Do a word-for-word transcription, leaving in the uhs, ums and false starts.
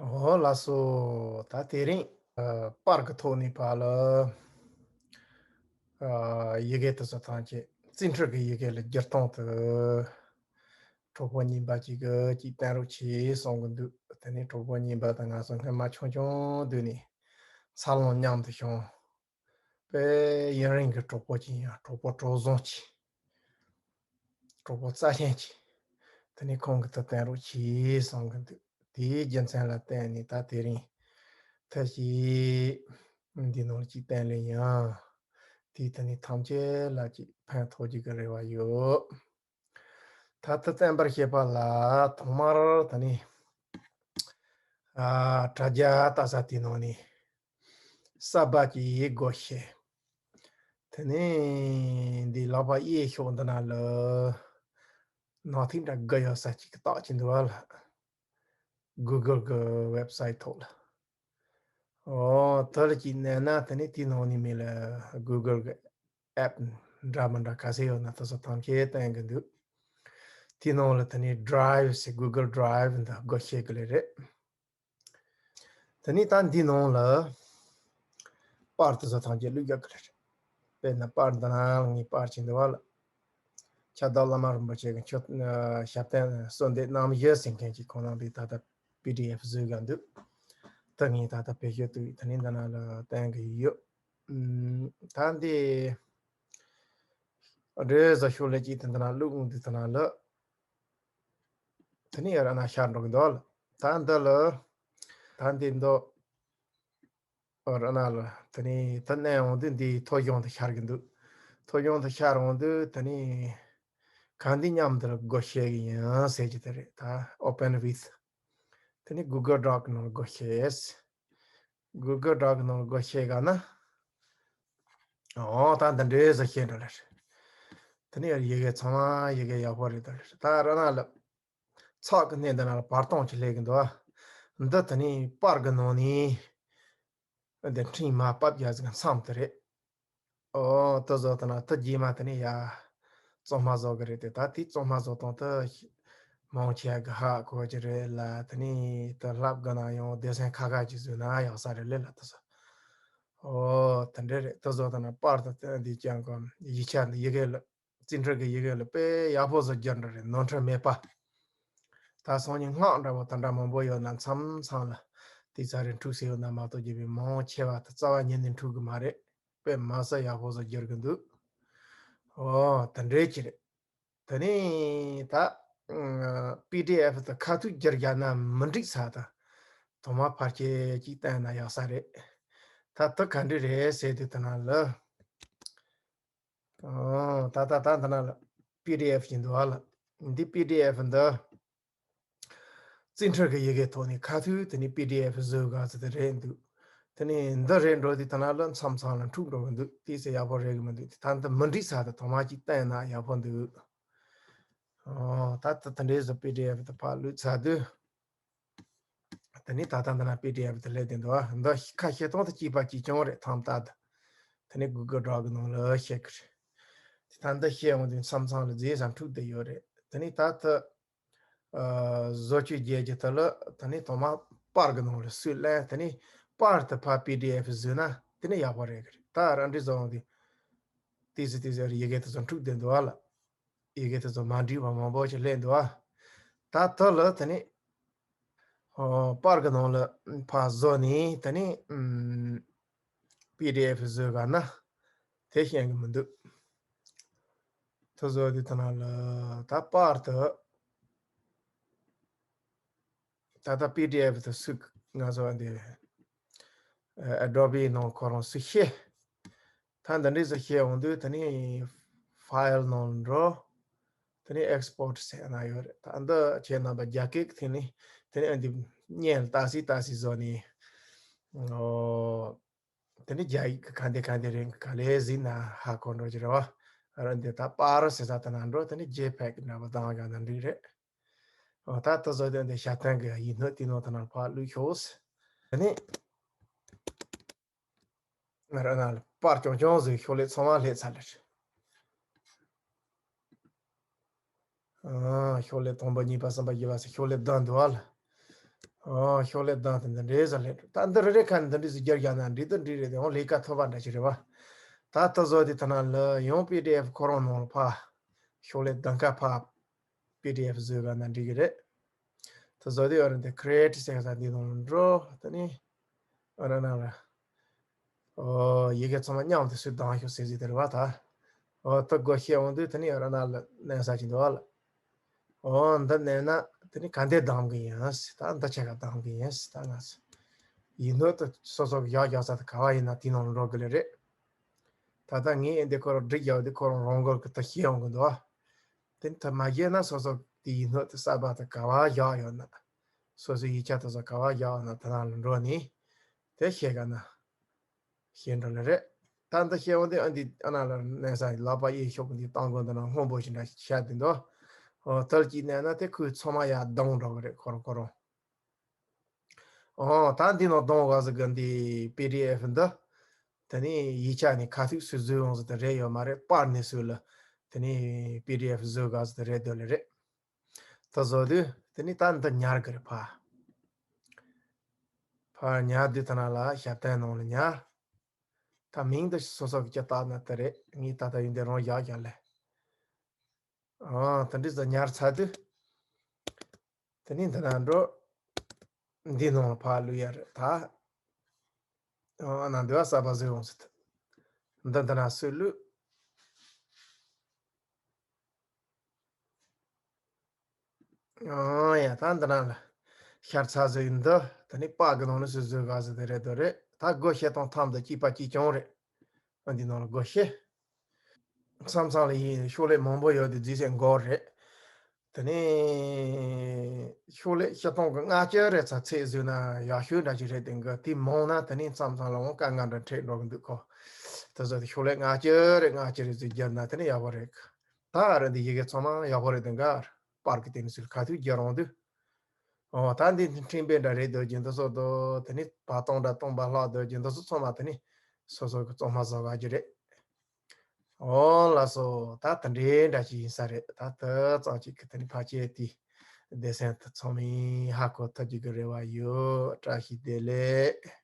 ཨོ་ལགས་སོ། ད་དེ་རིང་ཨ་པར་གྱི་ཐོག་ནས་ཕར་ལ་ཨ་ཡི་གེ་དེ་ཚོ་ཐམས་ཅད་རྩིས་འཕྲུལ་གྱི་ཡི་གེ་ལ་བསྒྱུར་སྟངས་དེ་གྲོགས་པོ་རྙིང་པ་གཅིག་གིས་ཅིག་བསྟན་རོགས་གྱིས་གསུང་གི་འདུག་དེ་ནས་གྲོགས་པོ་རྙིང་པ་དང་ང་ཚོ་སྔོན་མ་ཆུང་ཆུང་དུས་ནས་འཚར་ལོངས་མཉམ་དུ་བྱུང་། པའི་ཡུན་རིང་གི་གྲོགས་པོ་གཅིག་ཡིན་ཡང་གྲོགས་པོ་གྲོགས་བཟང་གཅིག་གྲོགས་པོ་རྩ་ཆེན་གཅིག་དེ་ནས་ཁོང་གིས་དེ་བསྟན་རོགས་གྱིས་གསུང་གི་འདུག་དེའི་རྒྱུ་མཚན་ལ་བརྟེན་ནས་ད་དེ་རིང་ཐབས་ཤེས་འདི་ནང་གཅིག་བསྟན་ལེ་ཡང་དེའི་དེ་ནས་ཐམས་ཅད་ལ་གཅིག་ཕན་ཐོགས་རྒྱུ་གི་རེ་བ་ཡོད། ད་ལྟ་བསྟན་པར་བཤད་པ་ལ་ཐོག་མར་ད་ནི་ཨ་དྲ་རྒྱ་ལྟ་ས་དེའི་ནང་ནས་གསར་པ་ཅིག་སྒོ་ཕྱེ། དེ་ནས་འདི་ལག་པ་གཡས་ཕྱོགས་འདི་ན་ལ་ནང་ཐིག་འདྲ་དགུ་ཡོད་ས་ཅིག་གི་རྟགས་ཅིག་འདུག་བ་ལ། Google་གི་website་ཐོག་ལ། ཨོ་དེ་ལ་ཅིག་མནན་ན་དེ་ནས་དེའི་ནང་ནས་མི་ལ་Google་གི་app་འདྲ་མི་འདྲ་ག་ཚད་ཡོད་ན་དེ་ཚོ་ཐམས་ཅད་བསྟན་གི་འདུག་དེའི་ནང་ལ་དེ་ནས་Drive་ཟེར་Google Drive་འདི་སྒོ་ཕྱེ་གི་ལེ་རེད། དེ་ནས་ད་འདི་ནང་ལ་པར་དེ་ཚོ་ཐམས་ཅད་བླུགས་རྒྱག་གི་རེད། དཔེར་ན་པར་འདི་ན་ངའི་པར་ཅིག་འདུག་བ་ལ། ཁྱབ་བདག་བླ་མ་རིན་པོ་ཆེ་གི་མཆོད་ཞབས་བརྟན་གསོལ་འདེབས་རྣམ་བཞི་ཟེར་མཁན་གྱི་ཁོང་རྣམ་པས་ད་ལྟ་པི་ཌི་ཨེཕ་བཟོས་ག་འདུག་དེ་ངས་ད་ལྟ་བེད་སྤྱོད་བཏང་དེ་ནས་འདི་ན་ལ་བསྟན་གི་ཡོད། ད་འདི་འདྲའི་བཟོ་ཤོག་ལས་ཀྱི་དེ་འདི་ན་བླུགས་འོང་དུས་དེ་ན་ལ། དེ་ནས་ཡར་ན་ཤར་འགྲོ་གི་འདུག་ལ། ད་འདི་ལ། ད་འདི་འདུག་ར་ན་ལ། དེ་ནས་ད་ནས་འོང་དུས་འདིའི་ཐོ་གཞུང་དུ་ཤར་གི་འདུག་ཐོ་གཞུང་དུ་ཤར་འོང་དུས་དེ་ནས་གང་འདི་མཉམ་དུ་ལ་སྒོ་ཕྱེ་གི་ཡིན་ཟེར་གྱི་དེ་རེད། ད་Open with། དེ་ནས་Google Doc་ནང་སྒོ་ཕྱེ། Google Doc་ནང་སྒོ་ཕྱེ་ག་ན། ཨོ་ད་འདི་འདྲའི་ཟེར་ཤེས་འགྲོ་ལེ། དེ་ནས་ཡི་གེ་ཚང་མ་ཡི་གེ་ཡག་པོ་རེད་ད་ལེ། ད་ར་ན་ལ། ཚགས་ཀྱི་སྣེ་འདི་ན་ལ་བར་སྟོང་ཅིག་སླེབས་ཀྱི་འདུག་འདི་དེ་ནས་པར་གྱི་ནང་ནས་འདི་འཕྲིན་མ་ཕབ་རྒྱག་ཟིག་མཚམས་དེ་རེད། ཨོ་དེ་བཟོ་དེ་ན་དེ་རྗེས་མ་དེ་ནས་ཡ་གཙང་མ་བཟོ་གི་རེད་དེ། ད་དེ་གཙང་མ་བཟོ་སྟངས་དེ་མང་ཆེ་གི་ཧ་གོ་གི་རེད་ལ། དེ་ནས་དེ་ལྷབ་གི་ན་ཡང་སྡེ་ཚན་ཁ་ཁ་ཅིག་བཟོས་ན་ཡག་ས་རེད་ལེ་ལ་དེ་བཟོ། ཨོ་དེ་འདྲ་རེད། དེ་བཟོ་དེ་ན་པར་དེ་འདི་ཀྱང་གོ་ཡིག་ཆ་འདི་ཡི་གེ་ལ། རྩིས་འཕྲུལ་གྱི་ཡི་གེ་ལ་དཔེ་ཡག་པོ་བཟོ་རྒྱུ་འདྲ་རེད། ནོར་འཁྲུལ་མེད་པ། ད་སང་ཉིན་སྔགས་འདྲ་བོ་དེ་འདྲ་མང་པོ་ཡོད་ན་མཚམས་མཚམས་ལ་དེ་ཚ་རེ་འཁྲུག་སྲིད་ཡོད་ན་མ་གཏོགས་རྒྱུ་བའི་མང་ཆེ་བ་དེ་རྩ་བ་ཉིད་ནས་འཁྲུག་གི་མ་རེད། དཔེ་མ་ཟད་ཡག་པོ་བཟོ་རྒྱུར་གི་འདུག་ཨོ་དེ་འདྲའི་ཅི་རེད། དེ་ནས་ད་པི་ཌི་ཨེཕ་དེ་ཁ་ཐུག་བསྒྱུར་རྒྱག་ན་མི་འགྲིག་ས་དང་ཐོག་མ་ཕལ་ཆེར་ཅིག་བསྟན་ན་ཡག་ས་རེད། ད་དེ་ག་འདྲ་རེད་ཟེར་དུས་དེ་ན་ལ། ཨོ། ད་ད་ད་འདི་ན་ལ་པི་ཌི་ཨེཕ་ཅིག་འདུག་ཨ་ལ། འདི་པི་ཌི་ཨེཕ་འདི་རྩིས་འཕྲུལ་གྱི་ཡི་གེ་ཐོག་ནས་ཁ་ཐུག་དེ་ནས་པི་ཌི་ཨེཕ་བཟོས་ག་ཚོད་དེ་རེད་འདུག་དེ་ནས་འདི་རེད་འགྲོ་དུས་ད་ན་ལ་མཚམས་མཚམས་ལ་འཁྲུག་འགྲོ་གི་འདུག་དེ་ཚོ་ཡག་པོ་རེད་གི་མི་འདུག་ད་འདི་མི་འགྲིག་ས་དེ་ཐོག་མ་ཅིག་བསྟན་ན་ཡག་པོ་འདུག་ཨོ། ད་ད་དེ་འདྲའི་བཟོ་པི་ཌི་ཨེཕ་དེ་ཕར་བླུགས་ཚར་དུས། དེ་ནས་ད་ལྟ་འདི་ན་པི་ཌི་ཨེཕ་དེ་སླེབས་བསྡད་འདུག་ཨ། འདི་ཁ་ཕྱེ་སྟངས་དེ་གཅིག་པ་གཅིག་རྐྱང་རེད་ཐང་ལྟ་དེ། དེ་ནས་Google Drive་གི་ནང་ལ་ཤེས་ཀྱི་རེད། དེ་ད་འདི་ཤེས་འོང་དུས་མཚམས་མཚམས་ལ་རྫས་སམ་འཁྲུག་བསྡད་ཡོད་རེད། དེ་ནས་ད་ལྟ་ཨ་བཟོ་བཅོས་རྒྱག་རྒྱུ་དེ་ལ་དེ་ནས་ཐོག་མ་པར་གི་ནང་ལ་སུས་ལེན། དེ་ནས་པར་དེ་ཕར་པི་ཌི་ཨེཕ་བཟོས་ན་དེ་ནས་ཡག་པོ་རེད་གི་རེད། ད་རང་འགྲེལ་བཟོ་འོང་དུས་ཏིག་ཙི་ཏིག་ཙི་ཡི་གེ་དེ་ཚོ་འཁྲུག་བསྡད་འདུག་ཨ་ལ། ཡི་གེ་དེ་ཚོ་མ་འགྲིག་པ་མང་པོ་ཞིག་སླེབས་འདུག་ཨ། ད་དེ་ལ་དེ་ནས་ཨོ་པར་གི་ནང་ལ་ཕར་བཟོ་ནས་དེ་ནས་ཨམ་པི་ཌི་ཨེཕ་བཟོས་ག་ན་དེ་ཤེས་གི་མི་འདུག་དེ་བཟོ་དུས་དེ་ན་ལ་ད་པར་དེ་ད་ལྟ་པི་ཌི་ཨེཕ་དེ་སུས་ང་ཚོ་འདི་Adobe་ནང་ཁོ་རང་སུས་ཤེས། ད་འདི་འདྲས་སུ་ཤེས་འོང་དུས་དེ་ནས་File་ནང་འགྲོ། དེ་ནས་Export་ཟེར་ན་ཡོད་རེད། ད་འདི་ཁྱེད་རྣམ་པ་རྒྱ་སྐད་ཀྱི་ཐད་ནས་དེ་ནས་འདི་བརྙན་ལྟ་སི་ལྟ་སི་བཟོ་ནས། ཨོ། དེ་ནས་རྒྱ་ཡིག་གི་ག་འདི་ག་འདི་རེད་ག་ལས་གཟིགས་ན་ཧ་གོ་འགྲོ་གི་རེད་བ། ཨ་ར་འདི་ད་པར་ཟེར་ས་དེ་ན་འགྲོ། དེ་ནས་JPEG་འདྲ་པོ་བཏང་ག་ན་འགྲིག་རེད། ཨོ་ད་ལྟ་བཟོ་དོན་དེ་ཞབས་བརྟན་གྱི་ཡིག་སྣོད་དེ་ནང་དེ་ན་ཕར་བླུགས་ཤོག་དེ་ནས་ང་རང་ན་པར་རྐྱང་རྐྱང་བཟོས་ཤོག་ལེ་ཚང་མ་སླེབས་ཚར་ལེ། ཨ། ཤོག་ལྷེ་དང་པོ་གཉིས་པ་གསུམ་པ་བཞི་པ་ཟེར་ཤོག་ལྷེ་བདུན་འདུག་བ་ལ། ཨ། ཤོག་ལྷེ་བདུན་དེ་འདི་འདྲའི་ཟེར་ལེ། ད་འདི་རེ་རེ་ཁ་ནས་འདི་འདྲའི་ཟེར་རྒྱག་རྒྱག་ན་འགྲིག་ཏུ་འགྲིག་རེད་དེ། འོ་ལས་ཀ་ཐུབ་པ་འདྲ་ཞིག་རེད་བ། ད་ད་བཟོ་དེ་ཐ་ན་ལ་ཡང་པི་ཌི་ཨེཕ་ཁོ་རང་ནང་ལ་ཕ། ཤོག་ལྷེ་བདུན་ཁ་ཕ། པི་ཌི་ཨེཕ་བཟོས་ག་ན་འགྲིག་གི་རེད། ད་བཟོ་དེ་ཡོད་རེད་དེ། ཁི་རི་ཨེ་ཊི་ཟེར་ས་འདི་ནང་འགྲོ། དེ་ནི་ཨ་ར་ན་ར། ཨོ། ཡི་གེ་ཚང་མ་མཉམ་དུ་སུས་ལྡང་ཤོག་ཟེར་ཟིག་དེ་རེད་བ་ད། ཨོ། ད་སྒོ་ཕྱེ་འོང་དུས་དེ་ནི་ཨ་ར་ན་ལ་གནོན་ས་ཅིག་འདུག་བ་ལ། ཨོ། འདི་གནོན་ན་དེ་ནི་ག་འདྲ་ལྡང་གི་ཡིན་ཟེར། ད་འདི་ཆ་ག་ལྡང་གི་ཡིན་ཟེར། ད་ང་ཚོ་ཡིག་སྣོད་དེ་སོ་སོ་གི་ཡག་རྒྱག་ས་དེ་ག་བ་ཡིན་ན་དེ་ནང་ལ་འགྲོ་གི་ལེ་རེད། ད་ལྟ་ངས་འདི་ཁོ་རང་སྒྲིག་རྒྱག་དུས་ཁོ་རང་རང་འགུལ་གི་ད་ཤེས་ཡོང་གི་འདུག་བ། དེ་ནི་ད་མ་བཤད་ན་སོ་སོ་དེ་ཡིག་སྣོད་དེ་གསར་པ་དེ་ག་བ་བཞག་ཡོད་ན། སོ་སོའི་ཡིག་ཆ་དེ་ཚོ་ག་བ་བཞག་ཡོད་ན་དེ་ནང་ལ་འགྲོ་ནས་དེ་ཤེས་ག་ན། ཤེས་འགྲོ་ལེ་རེད། ད་འདི་ཤེས་འོང་དུས་ཨ་འདི་ཨ་ན་ལ་གནོན་ས་ལག་པ་གཡས་ཕྱོགས་འདི་སྟེང་སྒོ་འདི་ན་སྔོན་པོ་ཞིག་འདྲ་ཤར་དེ་འདུག་ཨོ། དལ་གྱིས་གནོན་ན་དེ་ཁོའི་ཚང་མ་ཡར་ལྡང་འགྲོ་གི་རེད་ཁོ་རང་ཁོ་རང་། ཨོ། ད་འདི་ནང་ལྡང་བ་ཟིག་གི་འདི་པི་ཌི་ཨེཕ་འདི། དེ་ནི་ཡིག་ཆ་ནི་ཁ་ཐུག་སུ་བཟོས་འོང་ཟིག་དེ་རེད་ཡོད་མ་རེད། པར་ནས་སུ་ལ་དེ་ནི་པི་ཌི་ཨེཕ་བཟོས་ག་ཟིག་དེ་རེད་འདོད་ལེ་རེད། ད་བཟོ་དུས་དེ་ནི་ད་འདི་ཉར་གི་རེད་ཕ། ཕར་ཉར་དུས་ཐ་ན་ལ་ཞབས་བརྟན་ནང་ལ་ཉར། ད་མིང་དེ་སོ་སོ་གི་ཅི་བཏགས་ན་དེ་རེད། ངས་ད་ལྟ་ཡིན་དེ་རང་བཞག་བཞག་ལེ། ཨ། དེ་འདྲའི་ཟ་ཉར་ཚར་དུས། དེ་ནས་འདི་ན་འགྲོ། འདི་ནང་ལ་ཕར་བླུག་ཡ་རེད་ད། ཨ། ན་འདི་བ་གསར་པ་བཟོས་འོང་ཟེར། འདི་འདི་ན་སུས་བླུག་ཨང་། ཡ། ད་འདི་ན་ལ་ཤར་ཚ་ཟིག་འདི་དེ་ནི་པགས་ཀྱི་ནང་ནས་སུ་བཟོས་ག་ཟིག་དེ་རེད་དོ་རེད། ད་སྒོ་ཕྱེ་སྟངས་ཐམ་དུ་གཅིག་པ་གཅིག་རྐྱང་རེད། ཨ། འདི་ནང་ལ་སྒོ་ཕྱེ། མཚམས་མཚམས་ལ་ཡིན་ཤོག་ལྷེ་མང་པོ་ཡོད་དེ་རྫས་སའི་མགོ་རེད། དེ་ནས་ཤོག་ལྷེ་ཕྱེ་སྟངས་ཀྱི་ལྔ་བཅུ་རེ་ཚ་ཚད་བཟོས་ན་ཡག་ཤོས་འདྲ་ཞིག་རེད། དེ་གི་དེ་མང་ན་དེ་ནས་མཚམས་མཚམས་ལ་འོང་དཀའ་ངལ་འདྲ་འཕྲད་འགྲོ་གི་འདུག་གོ། དེ་ཚོ་དེ་ཤོག་ལྷེ་ལྔ་བཅུ་རེ་ལྔ་བཅུ་རེ་ཚོ་བརྒྱབ་ན་དེ་ནས་ཡག་པོ་རེད། ད་ཨ་ར་འདི་ཡི་གེ་ཚང་མ་ཡག་པོ་རེད། དེ་འགའ་པར་གི་སྟེང་ནས་ཚུར་ཁ་ཐུག་རྒྱག་རང་དུས། ཨོ། ད་འདི་འཕྲིན་དཔེ་འདྲ་རེད་འདོད་ཀྱི་འདི་ཚོ་དོ། དེ་ནི་བར་སྟོང་འདྲ་སྟོང་པ་ལྷག་འདོད་ཀྱི་འདི་ཚོ་ཚང་མ་དེ་ནི་སོ་སོ་གི་གཙང་མ་བཟོ་ག་རྒྱུ་རེད། ཨོ་ལགས་སོ། ད་དེ་འདྲའི་འདྲ་ཞིག་ཡིན་ས་རེད། ད་དེ་ཙམ་ཅིག་གི་དེ་ནི་ཕལ་ཆེར་དེ་སྡེ་ཚན་དེ་ཚང་མས་ཧ་གོ་ཐུབ་རྒྱུ་གི་རེ་བ་ཡོད། བཀྲ་ཤིས་བདེ་ལེགས།